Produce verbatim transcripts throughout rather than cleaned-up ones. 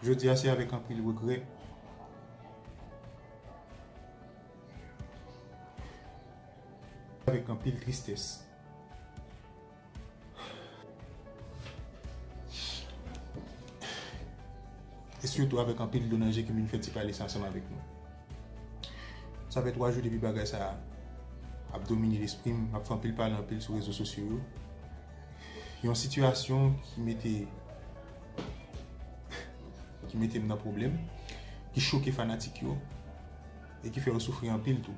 Jodi a, se avèk anpil regrè, avèk anpil tristès. E sitou avèk anpil dlo nan je ke m vin fè ti pale sa ansanm avèk nou. Sa fè twa jou depi bagay sa a ap domine lespri m, m ap fè anpil pale anpil sou rezo sosyo yo. Yon sitiyasyon ki mete, ki mete m nan pwoblèm, ki choke fanatik yo, e ki fè yo soufri anpil tou.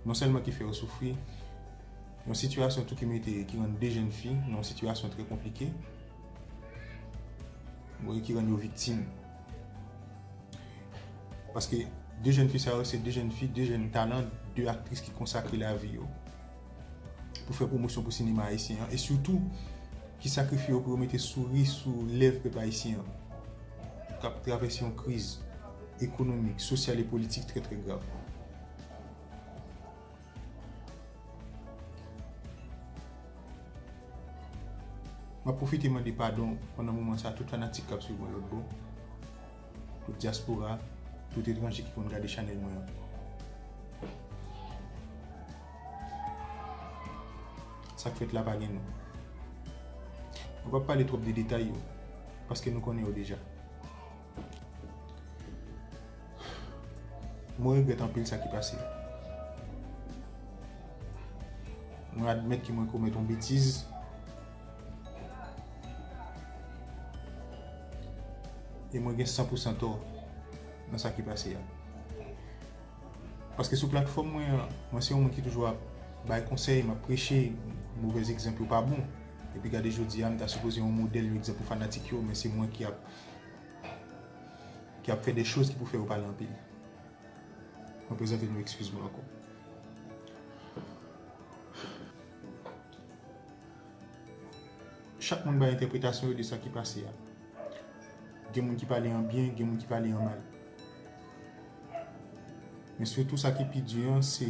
Non sèlman ki fè yo soufri, yon sitiyasyon tou ki mete, ki rann de jèn fi nan yon sitiyasyon trè konplike, bon, e ki rann yo viktim. Paske de jèn fi sa yo, se de jèn fi, de jèn talan, de aktris ki konsakre lavi yo pou fè pwomosyon pou sinema ayisyen an, e sitou ki sakrifye yo pou yo mete souri sou lèv pèp ayisyen an, k ap travèse yon kriz ekonomik, sosyal e politik trè, trè grav. M ap pwofite mande padon pandan moman sa a tout fanatik k ap swiv mwen lòt bò, tout dyaspora, tout etranje ki konn gade chanèl mwen an. Sa k fèt la pa gen non. Mwen p ap pale twòp de detay yo, paske nou konnen yo deja. Mwen regrèt anpil sa ki pase. Mwen admèt ke mwen komèt yon betiz. E mwen gen san pou san tò nan sa ki pase a. Paske sou platfòm mwen an, mwen se yon moun ki toujou ap bay konsèy, m ap preche, movèz egzanp yo pa bon. Epi gade jodi a, m ta sipoze yon modèl, yon egzanp pou fanatik yo, men se mwen ki ap, ki ap fè de choz ki pou fè yo pale anpil. Mwen prezante nou ekskiz mwen ankò. Chak moun bay entèpretasyon yo de sa ki pase a. Gen moun ki pale an byen, gen moun ki pale an mal. Men sitou sa ki pi di an, se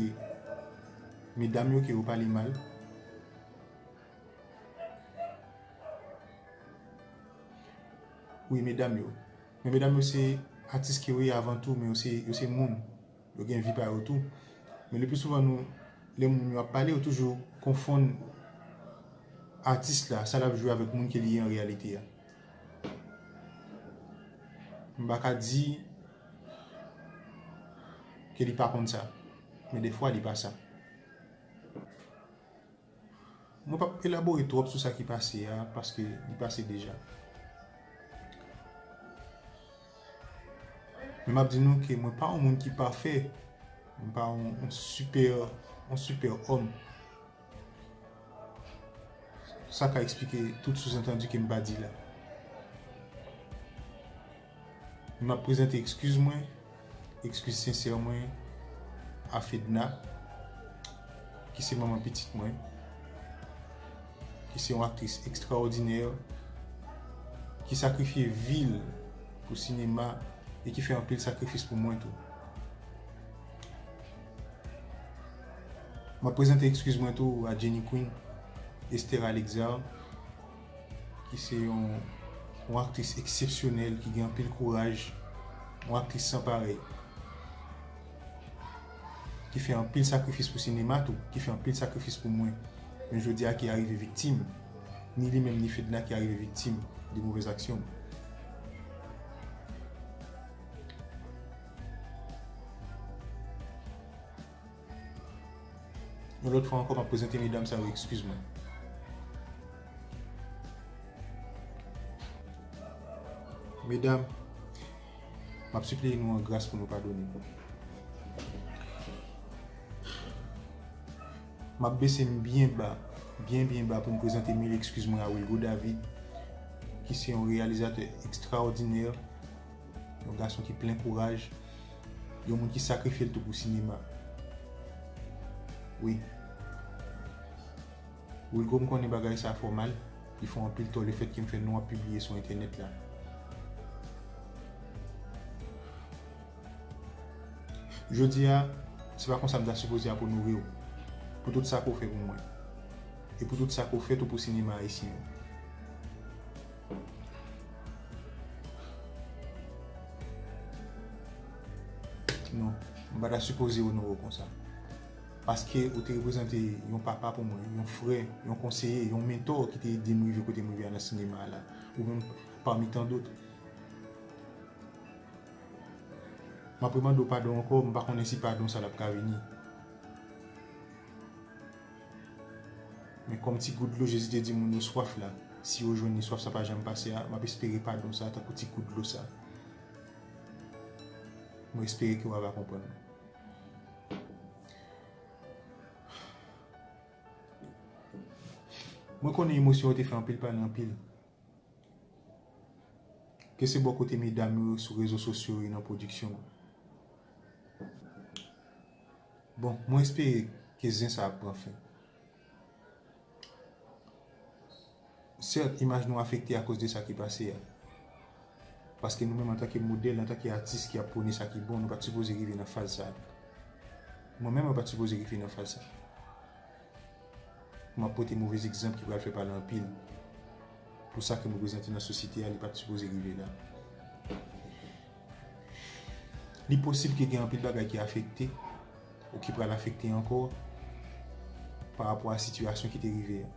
medam yo ke yo pale mal. Wi, medam yo. Men medam yo se atis ke yo ye avan tou, men yo se, yo se moun. Yo gen vi pa yo tou. Men le pli souvan nou, lè moun yo ap pale, yo toujou konfonn atis la, sa l ap jwe avèk moun ke li ye an reyalite a. M pa ka di ke li pa konn sa, men defwa li pa sa. Mwen p ap elabore twòp sou sa ki pase a, paske li pase deja. Men m ap di nou ke mwen pa yon moun ki pafè, mwen pa yon, yon sipè, yon sipè òm. Sa ka eksplike tout souzantandi ke m pa di la. M ap prezante ekskiz mwen, ekskiz sensè mwen a Fedna, ki se manman pitit mwen, ki se yon aktris ekstraòdinè, ki sakrifye vi l pou sinema e ki fè anpil sakrifis pou mwen tou. M ap prezante ekskiz mwen tou a Jenny Queen, Esther Alexard, ki se yon, yon aktris eksepsyonèl, ki gen anpil kouraj, yon aktris san parèy, ki fè anpil sakrifis pou sinema tou, ki fè anpil sakrifis pou mwen. Men jodi a ki arive viktim, ni li menm ni Fedna ki arive viktim de movèz aksyon. Yon lòt fwa ankò, m ap prezante medam sa yo ekskiz mwen. Medam, m ap sipliye nou an gras pou nou padone m. M ap bese m byen ba, byen, byen ba pou m prezante mil ekskiz mwen a Wilgo David, ki se yon reyalizatè ekstraòdinè, yon gason ki plen kouraj, yon moun ki sakrifye l tou pou sinema. Wi. Wilgo, m konnen bagay sa fè w mal, li fè w anpil tò lefètke m fè non w ap pibliye sou entènèt la. Jodi a, se pa konsa m ta sipoze ap onore w pou tout sa ke w fè pou mwen e pou tout sa ke w fè tou pou sinema ayisyen an. Non, m pa ta sipoze onore w konsa. Paske ou te reprezante yon papa pou mwen, yon frè, yon konseye, yon mentò ki te ede m rive kote m rive a nan sinema a la. Ou menm pami tan dòt. M ap remande w padon ankò, m pa konnen si padon sa l ap ka vini. Men kòm ti gout dlo Jezi te di moun yo swaf la, si yo jwenn li, swaf sa pa janm pase a, m ap espere padon sa tankou ti gout dlo sa. Mwen espere ke w ava konprann mwen. Mwen konnen emosyon yo te fè anpil pale anpil. Ke se bò kote medam yo sou rezo sosyo yo nan pwodiksyon an. Bon, mwen espere ke zen sa ap pran fen. Sèt, imaj nou afekte akoz de sa ki pase a. Paske nou menm antanke modèl, antanke atis ki ap pwone sa ki bon, nou pa t sipoze rive nan faz sa. Mwen menm, mwen pa t sipoze rive nan faz sa. M ap pote movez egzanp ki pral fè pale anpil. Pou sa ke m reprezante nan sosyete a, li pa t sipoze rive la. Li posib ke gen anpil bagay ki afekte, ou ki pral afekte ankò, pa rapò a sitiyasyon ki te rive a.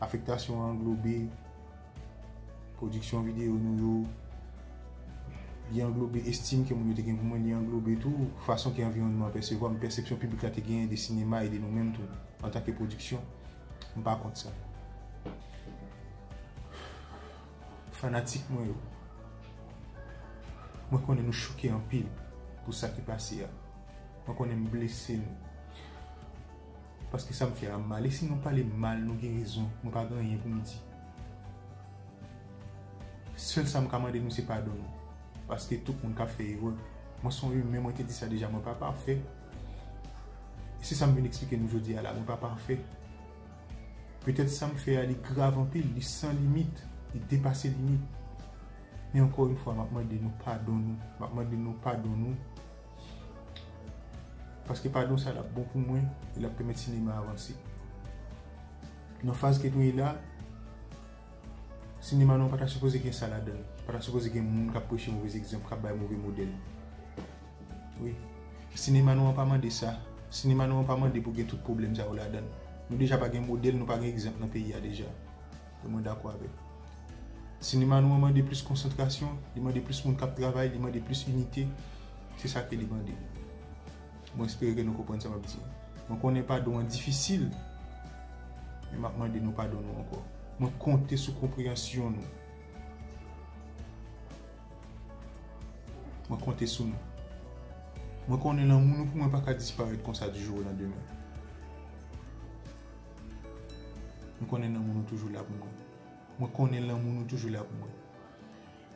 Afektasyon an anglobe pwodiksyon videyo nou yo, li anglobe estim ke moun yo te gen pou mwen, li anglobe tou fason ke anviwònman an pèsevwa m, pèsepsyon piblik la te genyen de sinema e de nou menm tou, antanke pwodiksyon. M pa kont sa. Fanatik mwen yo, mwen konnen nou choke anpil pou sa ki pase a. Mwen konnen m blese nou. Paske sa m fè a mal. E si nou pale m mal, nou gen rezon. Mwen pa gen anyen pou m di. Sèl sa m ka mande nou se padon nou. Paske tout moun ka fè erè. Mwen se yon imen, mwen te di sa deja, mwen pa pafè. E se sa m vin eksplike nou jodi a la, mwen pa pafè. Petèt sa m fè a, li grav anpil, li san limit, li depase limit. Men ankò yon fwa, m ap mande nou padon nou. M ap mande nou padon nou. Paske padon sa l ap bon pou mwen, e l ap pèmèt sinema avanse. Nan faz ke nou ye la, sinema nou an pa ta sipoze gen sa ladan l. Pa ta sipoze gen moun k ap preche movez egzanp, k ap bay move modèl. Wi. Sinema nou an pa mande sa. Sinema nou an pa mande pou gen tout pwoblèm sa yo ladan l. Nou deja pa gen modèl, nou pa gen egzanp nan peyi a deja. E mwen dakò avèk. Sinema nou an mande plis konsantrasyon, li mande plis moun k ap travay, li mande plis inite. Se sa ke li mande. Mwen espere ke nou konprann sa m ap di. Mwen konnen padon an difisil, men m ap mande nou padon nou ankò. Mwen konte sou konpreyansyon nou. Mwen konte sou nou. Mwen konnen lanmou nou pou mwen pa ka disparèt konsa di jou o landemen. Mwen konnen lanmou nou toujou la pou mwen. Mwen konnen lanmou nou toujou la pou mwen.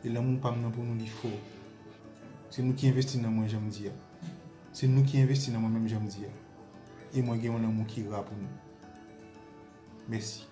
E lanmou pa m nan pou nou li fò. Se nou ki envesti nan mwen jan m di a. Se nou ki envesti nan mwen menm jan m di a. E mwen gen yon lanmou ki ra pou nou. Mèsi.